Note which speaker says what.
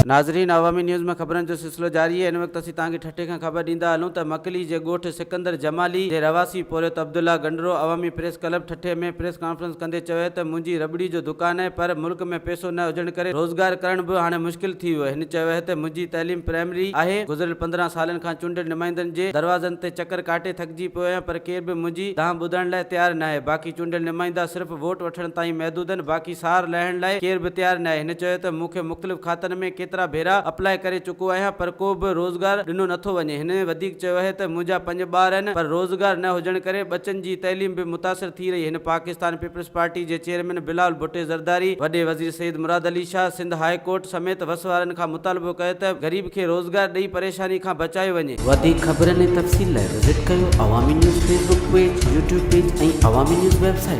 Speaker 1: ناظرين عوامي نيوز ۾ خبرن جو سلسلو جاري آهي ان وقت اسين توهان کي ٺٽي کان خبر ڏيندا هلون ته مڪلي جي ڳوٺ سڪندر جمالي جي رهواسي پورهيت Abdullah Gandro Awami press club Thatta ۾ press conference ڪندي چيو ته منهنجي رٻڙي جو دڪان آهي پر ملڪ ۾ پئسو نه هجڻ ڪري روزگار ڪرڻ به هاڻي مشڪل ٿي ويو هن چيو ته منهنجي تعليم پرائمري آهي گذريل 15 سالن کان چونڊيل نمائندن جي دروازن تي چڪر ڪاٽي ٿڪجي پيو آهيان پر ڪير به منهنجي دانهن ٻڌڻ لاء تيار ناهي باقي چونڊيل نمائندا صرف ووٽ وٺڻ تائين محدود آهن باقي سار لهڻ لاء ڪير به تيار ناهي هن چيو ته مون کي مختلف کاتن ۾ ڪيترا ڀيرا اپلاء ڪري چڪو آهيان پر ڪو به روزگار ڏنو نٿو وڃي هن وڌيڪ چيو آهي ته منهنجا پنج ٻار آهن پر روزگار نه هجڻ ڪري ٻچن جي تعليم به متاثر ٿي رهي هن پاڪستان پيپلز پارٽي جي چيئرمين بلاول ڀٽي زرداري وڏي وزير سيد مراد علي شاهه سنڌ هاء ڪورٽ سميت وس وارن کان مطالبو ڪيو ته غريب کي روزگار ڏئي پريشاني کان بچايو وڃي.
Speaker 2: وڌيڪ خبرن ۽ تفصيل لاء وزٽ ڪيو Awami news Facebook page, YouTube page ۽ Awami news website.